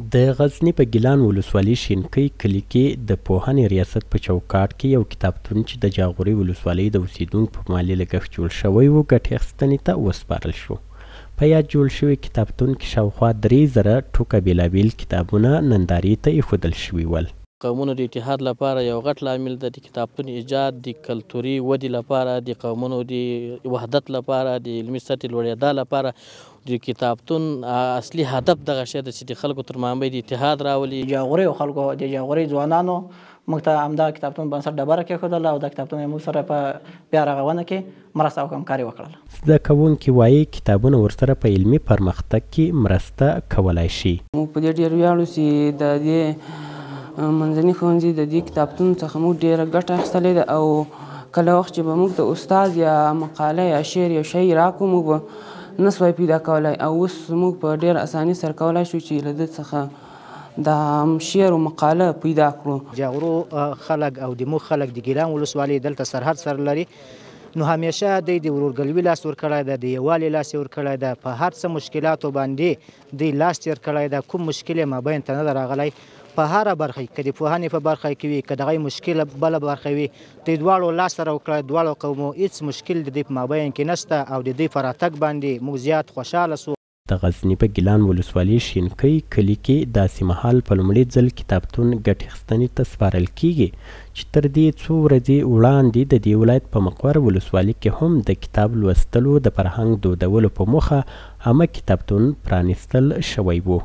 د غزني په ګیلان ولسوالي شینکۍ کلي کې د پوهنې ریاست په چوکاټ کې یو کتابتون چې د جاغوري ولسوالۍ د اوسېدونکو په مالي لګښت جوړ شوی و، ګټې اخیستنې ته وسپارل شو. په یاد جوړ شوي کتابتون کې شاوخوا 3000 ټوکه بېلابېل کتابونه نندارې ته ایښودل شوي ول. قومونو د اتحاد لپاره یو غټ لامل ده، د کتابتون ایجاد د کلتوري ودې لپاره، د قومونو د وحدت لپاره، د علمي سطحې لوړېدا لپاره د کتابتون اصلي هدف دغه شی ده چې د خلکو تر مابین د اتحاد راولي. جاغوریو خلکو، د جاغوري ځوانانو موږ ته همدا کتابتون بنسټ ډبره کېښودله او دا کتابتون یې موږ سره په بیا رغونه کې مرسته او همکاري وکړله. زده کوونکي وايي، کتابونه ورسره په علمي پرمختګ کې مرسته کولای شي. موږ په دې ډېر ویاړو چې د دې منځني ښوونځي د دې کتابتون څخه موږ ډېره ګټه اخیستلې ده، او کله وخت چې به موږ ته استاد یا مقاله یا شعر یا شی راکړو، موږ به نه سوای پیدا کولای، او اوس موږ په ډېره اساني سره کولای شو چې له ده څخه دا شعر او مقاله پیدا کړو. جاغورو خلک او د موږ خلک د ګیلان ولسوالۍ دلته سرحد سره لري، نو همیشه دی د ورورګلوي لاس ورکړی ده، د یووالي لاس یې ورکړی ده، په هر څه مشکلاتو باندې دی لاس تېر کړی ده، کوم مشکل یې مابین ته نه ده راغلی. په هره برخه کې، که د پوهنې په برخه کې وي، که دغه مشکل بله برخه وي، دوی دواړو لاس سره وکړی، دواړو قومو هیڅ مشکل د دوی په مابین کې نشته، او د دوی په راتګ باندې موږ زیات خوشحاله سو. د غزني په ګیلان ولسوالي شینکۍ کلي کې داسې مهال په لومړي ځل کتابتون ګټې اخیستنې ته سپارل کېږي چې تر دې څو ورځې وړاندې د دې ولایت په مقر ولسوالي کې هم د کتاب لوستلو د فرهنګ دودولو په موخه عامه کتابتون پرانیستل شوی و.